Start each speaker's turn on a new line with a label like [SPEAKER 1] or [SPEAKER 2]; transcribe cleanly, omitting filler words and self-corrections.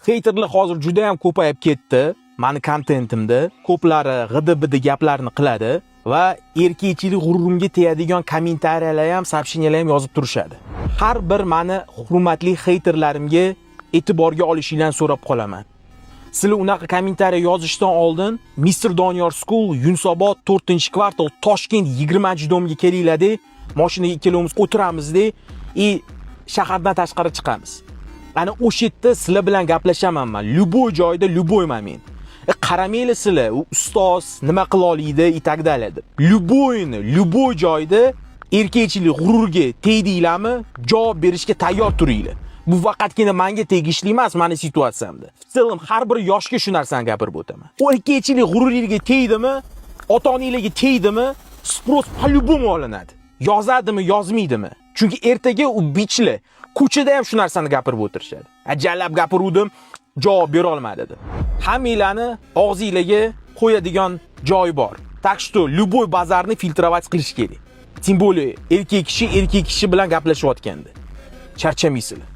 [SPEAKER 1] Хейтер lar hozir juda ham ko'payib ketdi. Mani kontentimda ko'plari g'idi-bidi gaplarni qiladi va erkakchilik g'ururimga tegadigan комментария lar ham, сообщения lar ham yozib turishadi. Har bir mani hurmatli хейтер larimga e'tiborga olishinglarni so'rab qolaman. Sizlar unaqa комментария yozishdan oldin Mr. Doniyor School, Yunusobod 4-kvartal, Toshkent 20-дом ga kelinglar-da, mashinaga ikkalamiz o'tiramizda и shahardan tashqari chiqamiz. Ana o'sha yerda sizlar bilan gaplashaman man. Любой joyda, любой момент. Qaramanglar sizlar, u ustoz nima qila oladi и так далее deb. Любой ni, любой joyda erkakchilik g'ururga tegdinglarmi, javob berishga tayyor turinglar. Bu faqatgina menga tegishli emas, mani situatsiyamda. В целом har bir yoshga shu narsani gapirib o'taman. Erkakchilik g'ururingga tegdimi, ota-onanglarga tegdimi, спрос по-любому olinadi. Yozadimi, yozmaydimi? Chunki ertaga u бич lar ko'chada ham shu narsani gapirib o'tirishadi. Ajallab gapiruvdim, javob bera olmadi deb. Hammanglarni og'zinglarga qo'yadigan joyi bor. Так что любой базар ni фильтровать qilish kerak. Тем более erkak kishi erkak kishi bilan gaplashayotganda. Charchamaysizlar.